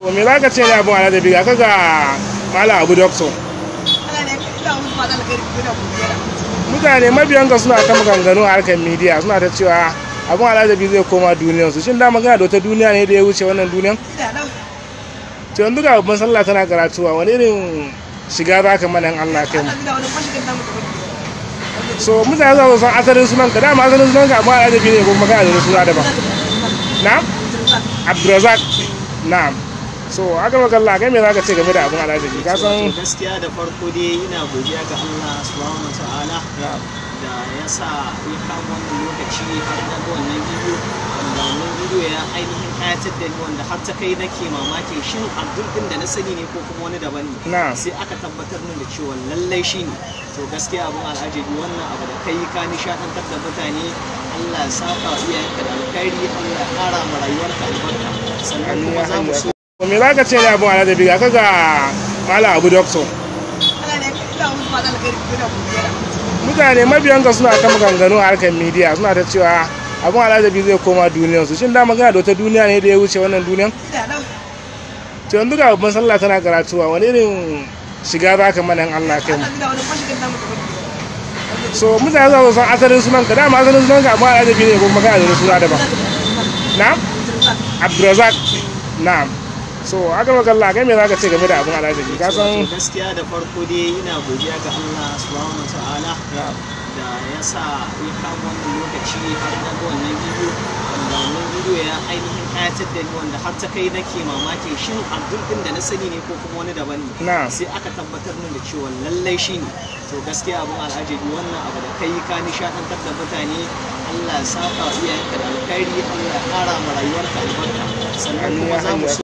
Me za ka ce ne abin al'ajabi ga ka ga Malam Abu Doctor? Mutane mabiyanka suna ta maganganu a harkar media, suna ta cewa abin al'ajabi zai koma duniyarsu. Shin da magana da wata duniya ne da ya wuce wannan duniyan? To yanzu ga babban sallah tana karatuwa, wani irin shiga za ka mana in Allah kai mu? So mutane za su san asalin sunan ka, dama asalin sunan ka abin al'ajabi ne ko kuma kana da wani suna daban? Na'am? Abdulrazak. Na'am. So aka maka Allah, kai me za ka ce game da abin al'ajabi? Ka san gaskiya da farko dai ina godiya ga Allah subhanahu wataala da ya sa ya kawo wannan lokaci har na ga wannan bidiyo, wanda wannan bidiyo ya ainihin kayatar da ni, wanda har ta kai nake mamakin shin Abdul din da na sani ne ko kuma wani daban ne. Sai aka tabbatar min da cewa lallai shi ne. To gaskiya abun al'ajabi wannan abu da kai ka nishadantar da mutane, Allah ya saka wa iyayenka da alkhairi, Allah ya kara ma rayuwarka albarka. Sannan kuma za mu so. Me za ka ce ne abin al'ajabi ga ka ga Malam Abu Doctor? Mutane mabiyanka suna ta maganganu a harkar media, suna ta cewa abin al'ajabi zai koma duniyarsu. Shin da magana da wata duniya ne da ya wuce wannan duniyan? To yanzu ga babban sallah tana karatuwa, wani irin shiga za ka mana in Allah kai mu? So mutane za su san asalin sunan ka, dama asalin sunan ka abin al'ajabi ne ko kuma kana da wani suna daban? Na'am? Abdulrazak. Na'am. So aka maka Allah, kai me za ka ce game da abin al'ajabi? Ka san gaskiya da farko dai ina godiya ga Allah subhanahu wataala da ya sa ya kawo wannan lokaci har na ga wannan bidiyo, wanda wannan bidiyo ya ainihin kayatar da ni, wanda har ta kai nake mamakin shin Abdul din da na sani ne ko kuma wani daban ne. Sai aka tabbatar min da cewa lallai shi ne. To gaskiya abun al'ajabi wannan abu da kai ka nishadantar da mutane, Allah ya saka wa iyayenka da alkhairi, Allah ya kara ma rayuwarka albarka. Sannan kuma za mu so.